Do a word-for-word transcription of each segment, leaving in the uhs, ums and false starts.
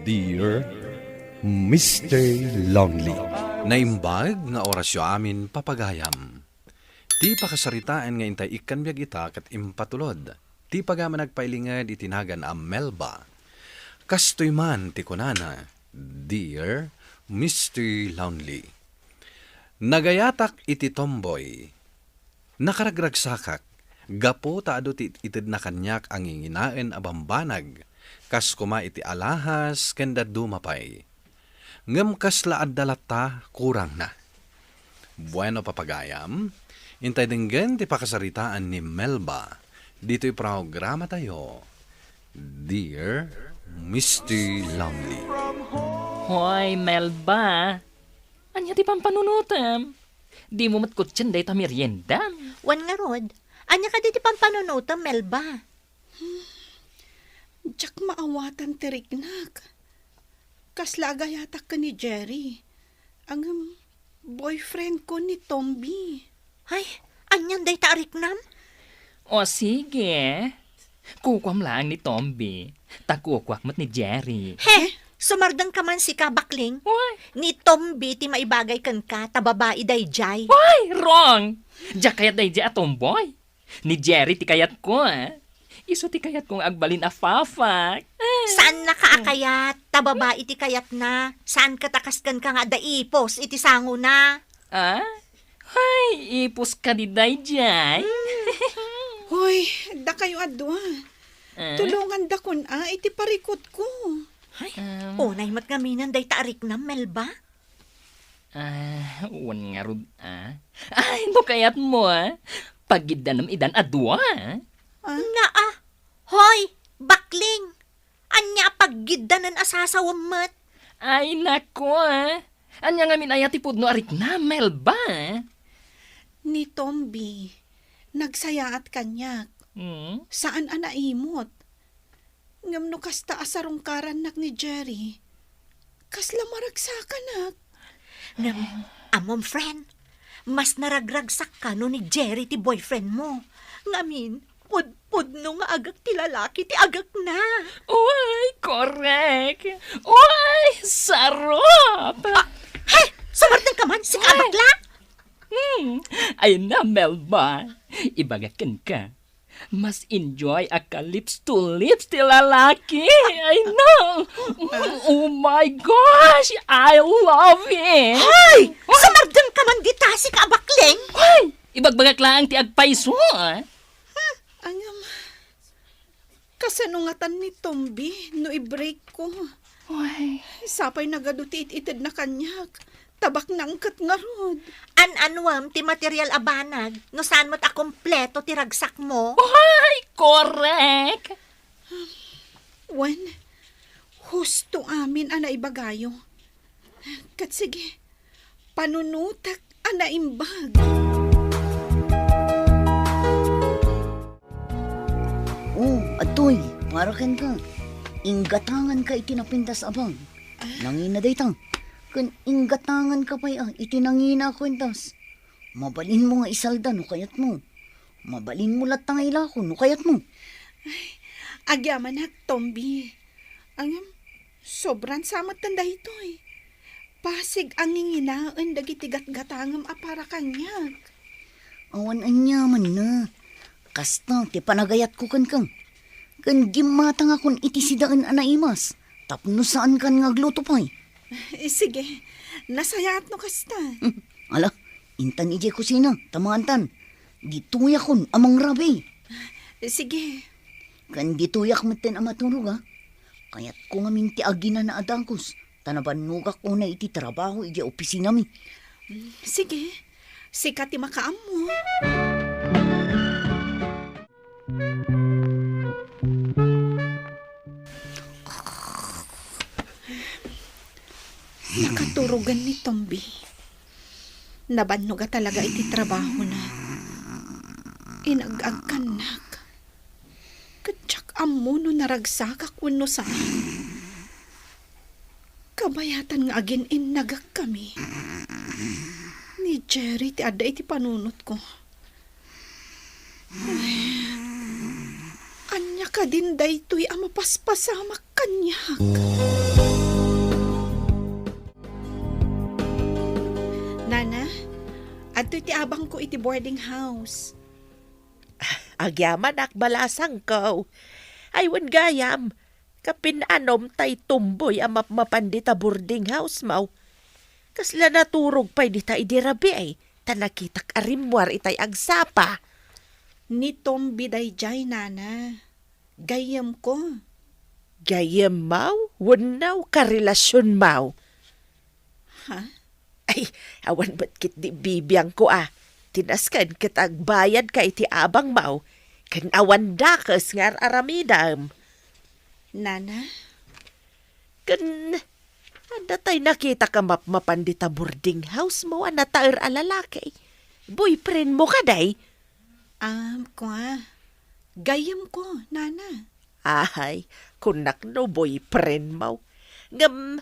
Dear Mister Lonely. Naimbag nga orasyo amin, papagayam. Ti pakasaritaan nga intay ikkan biag ita ket impatulod ti pagayam a nagpailinged iti nagan a Melba. Kastoy man ti kunana, Dear Mister Lonely. Nagayatak iti tomboy. Nakaragragsakak gapu ta adu ti itedna kaniak a nginginaen a bambanag, kas koma iti alahas ken dadduma pay. Ngem kasla adda latta, kurangna. Bueno, papagayam, intay denggen ti pakasaritaan ni Melba ditoy programatayo, Dear Mister Lonely. Hoy, Melba. Ania ti pampanunotem? Dimo met kutsien dayta meriendam? Wen ngarud, ania kadi ti pampanunotem, Melba? Diak maawatan ti riknak. Kasla agayatak ken ni Jerry. Ngem boyfriend ko ni Tombi. Ay, anian dayta a riknam? O sige. Kukuam laeng ni Tombi, ta kukuak met ni Jerry. He, sumardengka man sika, bakling. Uy. Ni Tombi ti maibagay kenka, ta babai daydiay. Uy, wrong! Diak kayat daydiay a tomboy. Ni Jerry ti kayatko, ah. Isu ti kayatko nga agbalin a fafak. Saannaka a kayat, ta babai ti kayatna. Saan ket a kas kenka nga adda ipos iti sangona. Ah? Hay, ipos kadi daydiay. Hoy, dakayo a dua. Ah? Tulongandakon a iti parikutko. Hay, Um. unay met ngamin dayta a riknam, Melba. Ah, wen ngarud, ah. Ay, no kayatmo, ah. Pagiddanem idan a dua, ah. Ah? Naa. Hoy, bakling. Ania a pagiddanen a sasawem met? Ay, nako, ah. Ania ngamin aya ti pudno a riknam, Melba? Ni Tombi, nagsayaat kaniak. Mm. Saan a naimot. Ngem no kasta a sarungkarannak ni Jerry, kasla maragsakanak. Ngem, ammom, friend, mas naragragsakka no ni Jerry ti boyfriend mo. Ngamin, pudpudno nga agek ti lalaki ti agekna. Uy, korek! Uy, sarap! Ah, he! Sumardengka man, sika a Ay! bakla! Hmm, ay na, Melba. Ibagak kenka. Mas enjoy a ka lips to lips ti lalaki. I know. Mm, oh my gosh, I love it. Hoy! Sumardengka man dita, sika a bakling. Hoy! Ibagbagak laeng ti agpayso, ah. Angam, kasano ngatan ni Tombi no i-break ko? Uy. Sapay nagadu ti it-itedna kaniak. Tabaknang ket ngarud. An-anuem ti material a banag no saan met a kompleto ti ragsakmo? Uy, korek! Wen, husto amin a naibagayo. Ket sige, panunotek a naimbag. Oh, adtoy, para kenka. Inggatanganka iti napintas a bag. Nangina dayta. Ken inggatanganka pay a iti nangina a kuentas. Mabalinmo nga isalda no kayatmo. Mabalinmo latta nga ilako no kayatmo. Ay, agyamanak, Tombi. Ngem, sobran sa metten daytoy. Pasig a nginginaen dagiti gatgatangem a para kaniak. Awan aniamanna. Kasta ti panagayatko kenka. Ken gimmatangakon iti sidaen a naimas tapno saankan nga agluto pay. Eh, sige, nasayaat no kasta. Hmm, ala, intan idiay kusina, ta maantan. Ditoyakon a mangrabi. Eh, sige. Ken ditoyak metten a maturog, a. Kayatko ngamin ti aginana a dagus, ta nabannogak unay iti trabaho idiay opisinami. Mm, sige. Sika ti makaammo. Nakaturogan ni Tombi. Nabannoga talaga iti trabahona. Inag-agkannak. Ket diak ammo no naragsakak wenno saan. Kabayatan nga agin-innagak kami. Ni Jerry ti adda iti panunotko. Ay, ania kadin daytoy a mapaspasamak kaniak? bangko iti boarding house. Agyamanak, balasangko. Ay, wen gayam, kapin-anom tay tumboy a mapmapan dita boarding house mo. Kasla naturog pay dita idi rabii, ta nakitak a rimmuar itay agsapa. Ni Tombi daydiay, nana. Gayyemko. Gayyemmaw? Wenno karelasionmaw? Ha? Ay, awan met ketdi bibiangko a. Ti nasken ket agbayadka iti abangmaw. Ken awan dakes nga ar-aramidem. Nana? Ken, adda tay nakitak a mapmapan dita boarding house mo a nataer a lalaki. Boyfriend mo kadi? Um, kua, gayyemko, nana. Ay, kunak no boyfriend mo. Ngem,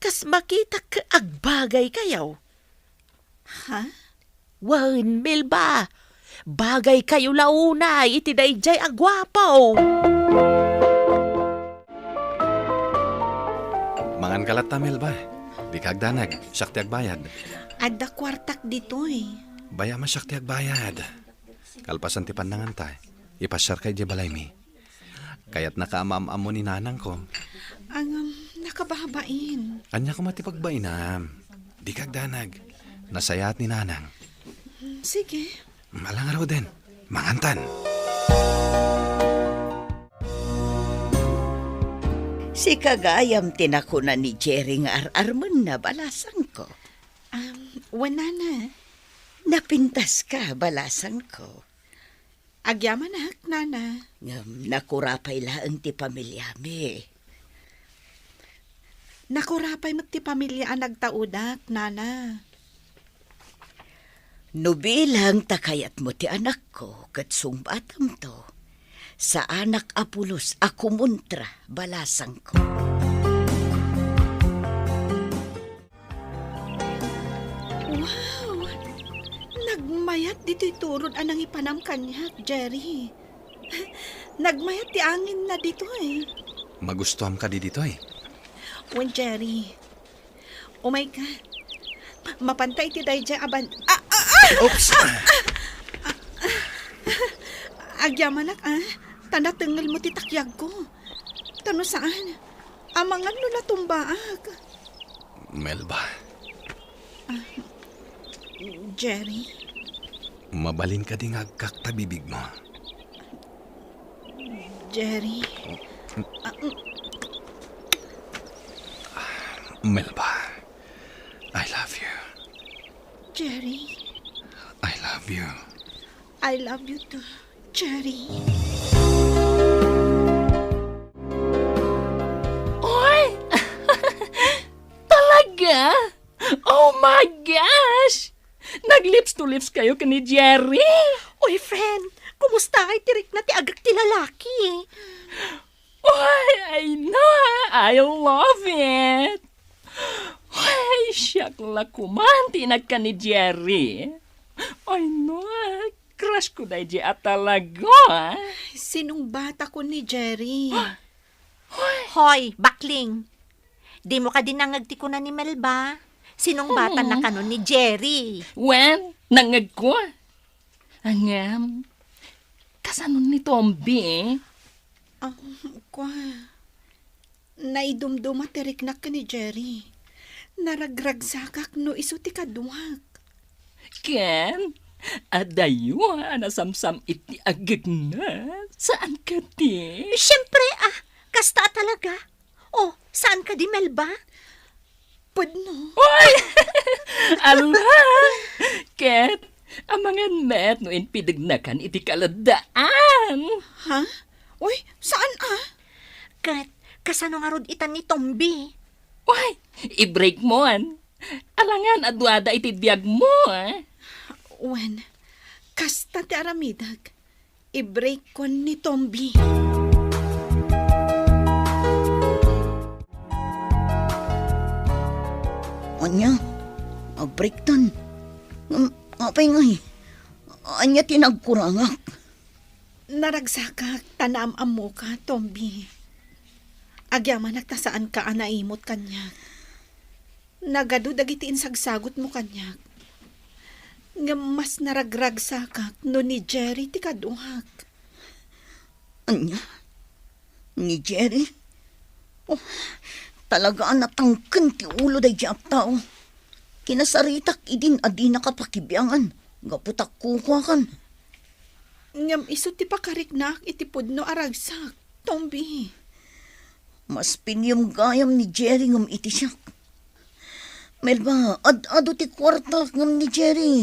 kas makitak agbagaykayo. Ha? Wen, Melba. Bagaykayo la unay iti daydiay a guapo. Manganka latta, Melba. Dika agdanag, siak ti agbayad. Adda kuartak ditoy. Bayam a siak ti agbayad. Kalpasan ti pannanganta, ipasiarka idiay balaymi. Kayatnaka a maam-ammo ni nanangko. Ngem, nakababain. Ania koma ti pagbainam? Dika agdanag. Nasayaat ni nanang. Sige. Ala ngaruden, mangantan. Sika gayam ti nakuna ni Jerry nga ar-armenna, balasangko. Um, wen, nana. Napintaska, balasangko. Agyamanak, nana. Ngem nakurapay laeng ti pamiliami. Nakurapay met ti pamilia a nagtaudak, nana. No bilang ta kayatmo ti anakko ket sungbatamto, saanak a pulos a kumontra, balasangko. Wow! Nagmayat ditoy turod a nangipanam kaniak, Jerry. Nagmayat ti anginna ditoy. Magustuam kadi ditoy? Wen, Jerry. Umayka. Mapanta iti daydiay a ban-, ah, ah, ah! Oops! Agyamanak, ah. Ta natengelmo ti takyagko. Ta no saan, amangan no natumbaak. Melba. Ah, Jerry? Mabalin kadi nga agkakta bibigmo? Jerry. Ah, mm. Melba, I love you. Jerry. I love you. I love you too, Jerry. Oy! Talaga? Oh my gosh! Nag-lips to lips kayo ken ni Jerry? Uy, friend, kumusta ngay ti rikna ti agek ti lalaki? Oy, I know, I love it! Oy, siak la koman ti inagka ni Jerry. I know, crush ko daydiay a talaga. Sinong bata ko ni Jerry? Hoy, bakling! Dimo kadi nangngeg ti kuna ni Melba? Sinong bata na kanon ni Jerry? Wen, nangngegko. Ngem, kasano ni Tombi? Ah, kua, naidumduma ti riknak ken ni Jerry. Naragragsakak no isu ti kaduak. Ken, adayo a nasamsam iti agegna, saan kadi? Siempre, ah, kasta a talaga. Oh, saan kadi, Melba? Pudno. Oy! Ala! Ket, amangan met no impidegnakan iti kaladdaan. Ha? Uy, saan a? Ket, kasano ngarud itan ni Tombi? Uy, i-break mo, an. Alangan, aduada iti biag mo, ah. Wen, kasta ti aramidek. I-break ko ni Tombi. Ania? Ag-break tan? Ngem, apay ngay? Ania ti nagkurangak? Naragsakak ta naam-ammoka, Tombi. Agyamanak ta saanka a naimot kaniak. Nagadu dagiti insagsagutmo kaniak. Ngem mas naragragsakak no ni Jerry ti kaduak. Ania? Ni Jerry? Oh, talaga a natangken ti ulo daydi a tao. Kinasaritak idin a dinaka pakibiangan gapu ta kukuakan. Ngem isu ti pakariknak iti pudno a ragsak, Tombi. Mas piniyem gayam ni Jerry ngem iti siak. Melba, ad-adu ti kuarta ngem ni Jerry.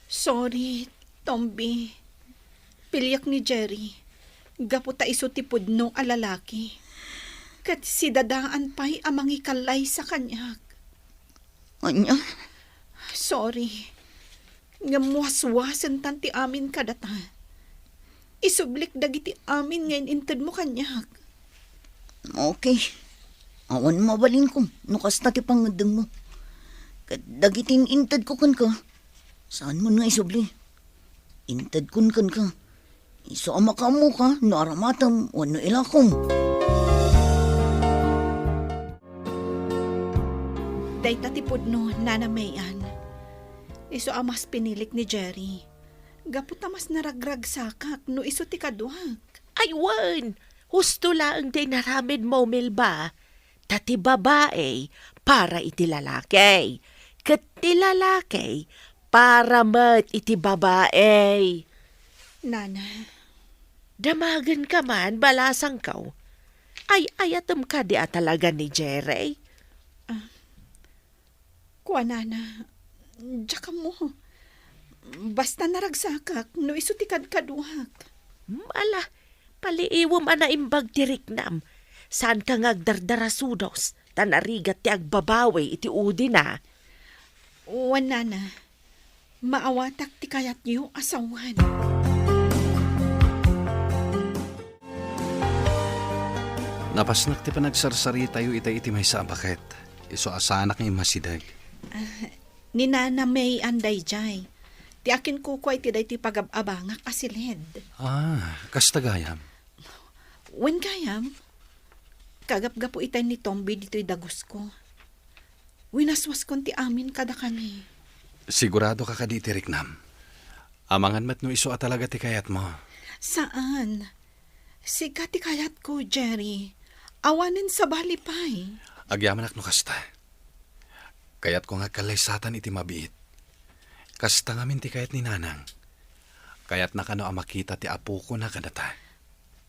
Sorry, Tombi. Piliek ni Jerry. Gapu ta isu ti pudno a lalaki. Ket sidadaan pay a mangikallaysa kaniak. Ania? Sorry. Ngem waswasentan ti amin kadata. Isublik dagiti amin nga in-intedmo kaniak. Okay. Awan mabalinko no kasta ti pangngeddengmo. Ket dagiti in-intedko kenka, saanmon nga isubli. Intedkon kenka. Isu a makaammoka no aramatem wenno ilakom. Dayta ti pudno, Nana Mayan. Isu a mas pinilik ni Jerry. Gapu ta mas naragragsakak no isu ti kaduak. Ay wen, husto laeng ti inaramidmo, Melba. Ta ti babai para iti lalaki, ket ti lalaki para met iti babai. Nana. Damagenka man, balasangko. Ay-ayatem kadi a talaga ni Jerry? Ah, kuanana, diak ammo. Basta naragsakak no isu ti kadkaduak. Ala, paliiwem a naimbag ti riknam. Saanka nga agdardarasudos, ta narigat ti agbabawi iti udina. Wen, Nana, maawatak ti kayatyo a sawen. Napasnak ti panagsarsaritayo ita iti maysa a baket. Isu a saanak nga immasideg. Ah, ni Nana May-an daydiay. Ti akinkukua iti daytoy pagab-abangak a siled. Ah, kasta gayam? Wen gayam, kagapgapu itay ni Tombi ditoy dagusko. Winaswaskon ti amin kadakami. Siguradoka kadi iti riknam? Amangan met no isu a talaga ti kayatmo. Saan. Sika ti kayatko, Jerry. Awanen sabali pay. Agyamanak no kasta. Kayatko nga agkallaysatan iti mabiit. Kasta ngamin ti kayat ni Nanang. Kayatna kano a makita ti apokona kadata.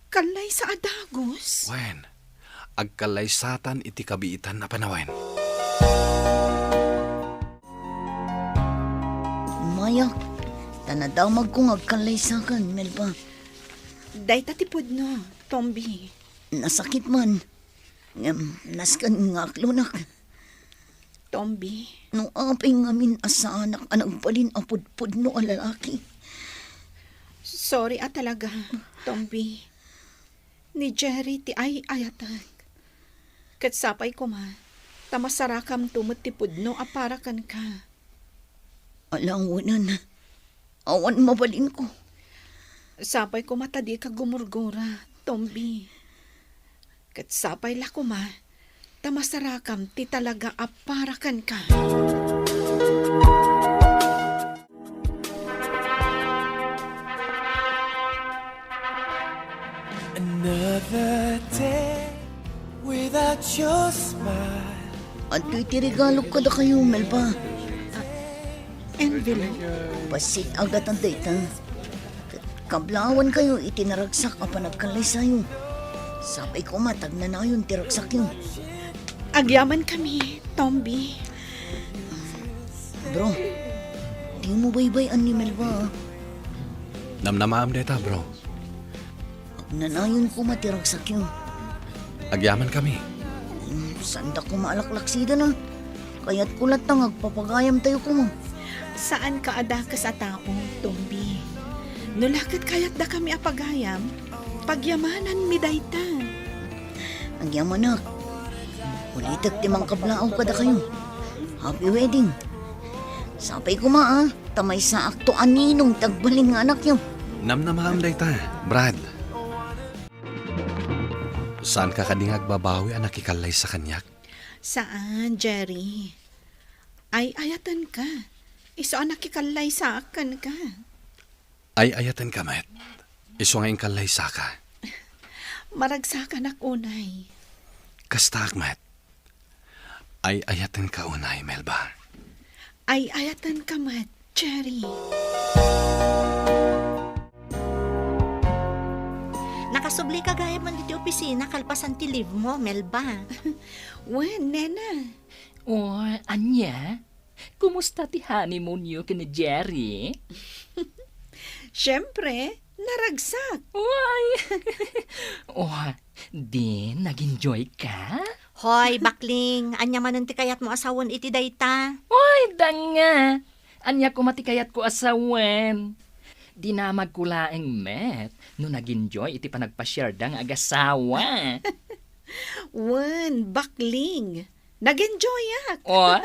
Kallaysa a dagus? Wen, agkallaysatan iti kabiitan a panawen. Mayak, ta nadamagko nga agkallaysakan, Melba. Dayta ti pudno, Tombi. Nasakit man. Ngem, nasken nga aklonak. Tombi. No apay ngamin a saanak a nagbalin a pudpudno a lalaki. Sorry a talaga, Tombi. Ni Jerry ti ay-ayatek. Ket sapay koma, ta masarakamto met ti pudno a para kenka. Alawenen, awan mabalinko. Sapay koma ta dika gumurgura, Tombi. Ket sapay la koma, ta masarakam ti talaga a para kenka. Another day without your smile. Adtoy ti regalok kadakayo, Melba. Envelope? Bassit a gatan dayta. Ket kablaawankayo iti naragsak a panagkallaysayo. Sapay koma ta agnanayon ti ragsakyo. Agyamankami, Tombi. Bro, dimo baybay-an ni Melba, ah. Namnamaam dayta, bro. Agnanayon koma ti ragsakyo. Agyamankami. Hmm, saanda koma a laklaksiden, ah. Kayatko latta nga agpapagayamtayo koma. Saanka a dakes a tao, Tombi. No la ket kayatdakami a pagayam, pagyamananmi dayta. Agyamanak. Ulitek ti mangkablaaw kadakayo. Happy wedding. Sapay koma, ah, ta maysaakto a ninong ti agbalin nga anakyo. Namnamaam dayta, Brad. Saanka kadi nga agbabawi a nakikallaysa kaniak? Saan, Jerry. Ay-ayatenka. Isu a nakikallaysaak kenka. Ay-ayatenka met. Isu nga inkallaysaka. Maragsakanak unay. Kastaak met. Ay-ayatenka unay, Melba. Ay-ayatenka met, Jerry. Nakasubli ka gayam man ditoy opisina kalpasan ti leave mo, Melba. Wen, nena. O, ania? Kumusta ti honeymoon-yo ken ni Jerry? Siempre, naragsak. Why? O, di nag-enjoy ka? Hoy, bakling, ania manen ti kayatmo a sawen iti dayta? Oy, danga! Ania koma ti kayatko a sawen? Dinamagko laeng met no nag-enjoy iti panagpasiarda nga agasawa. Wen, bakling. Nag-enjoyaak. O,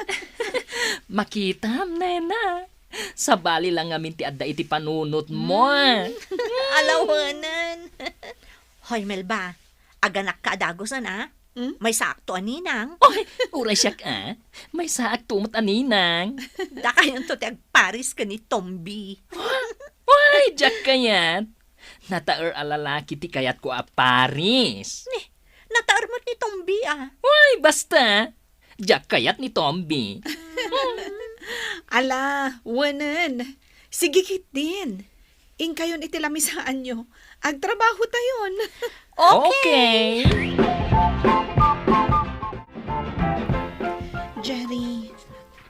makitam, nena. Sabali lang ngamin ti adda iti panunotmo. Mm. Ala wen. Hoy, Melba, aganakka a dagusen, a? Mm? Maysaakto a ninang. Oy, uray siak, a? Maysaakto met a ninang. Dakayonto ti agparis ken ni Tombi. Oy, diak kayat. Nataer a lalaki ti kayatko a paris. Ni, nataer met ni Tombi, a. Uy, basta! Diak kayat ni Tombi. Ala, wenen. Sige ketdin. Inkayon iti lamisaanyo. Agtrabahotayon. Okay. Okay. Jerry,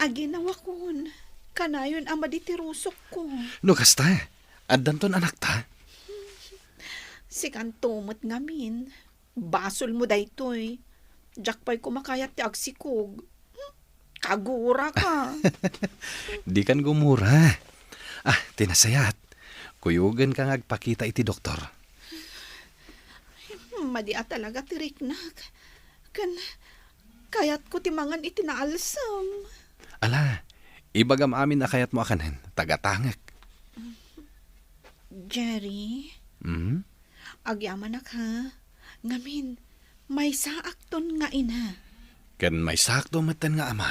aginawakon. Kanayon a madi ti rusokko. No kasta, addanton anakta? Sikanto met ngamin. Basolmo daytoy. Diak pay koma kayat ti agsikog. Kaguraka. Dikan gumura. Ah, ti nasayaat. Kuyogenka nga agpakita iti doktor. Madi a talaga ti riknak. Ken kayatko ti mangan iti naalsem. Ala, ibagam amin a kayatmo a kanen, tagatangek. Jerry, Hmm? Agyamanak, ha? Ngamin, maysaakton nga ina. Ken maysaakto metten nga ama.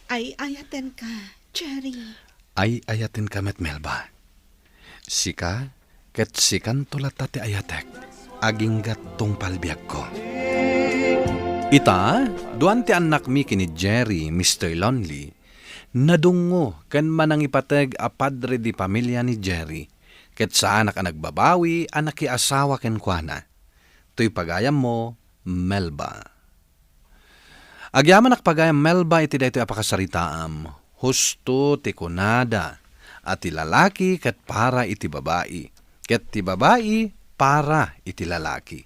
Ay-ayatenka, Jerry. Ay-ayatenka met, Melba. Sika, ket sikanto latta ti ayatek, aginggat tungpal biagko. Ita, duan ti annakmi ken ni Jerry, Mister Lonely, nadungngo ken manangipateg a padre de pamilia ni Jerry, ket saanak a nagbabawi a nakiasawa kenkuana. Toy pagayammo, Melba. Agyamanak pagayam Melba iti daytoy a pakasaritaam, husto ti kunada a ti lalaki ket para iti babai, ket ti babai para iti lalaki.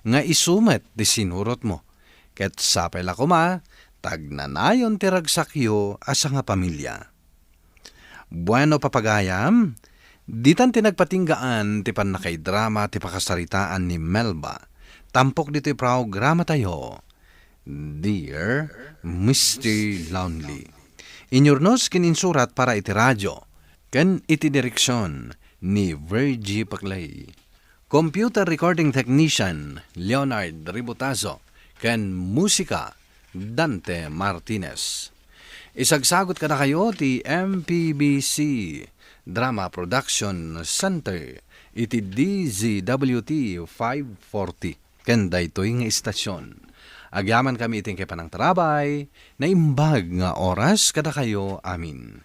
Nga isu met ti sinurotmo, ket sapay la koma, tagnanayon ti ragsakyo a sangapamilia. Bueno, papagayam, ditan ti nagpatinggaan ti pannakaidrama ti pakasaritaan ni Melba, tampok ditoy programatayo, Dear Mister Lonely. Inyurnos ken insurat para iti radio, ken iti direksion ni Virgie Paclay. Computer Recording Technician, Leonard Ributazo, ken musika, Dante Martinez. Isagsagut kadakayo ti M P B C Drama Production Center iti D Z W T five forty ken daytoy nga istasion. Agyamankami iti panangtarabay, naimbag nga oras kadakayo amin.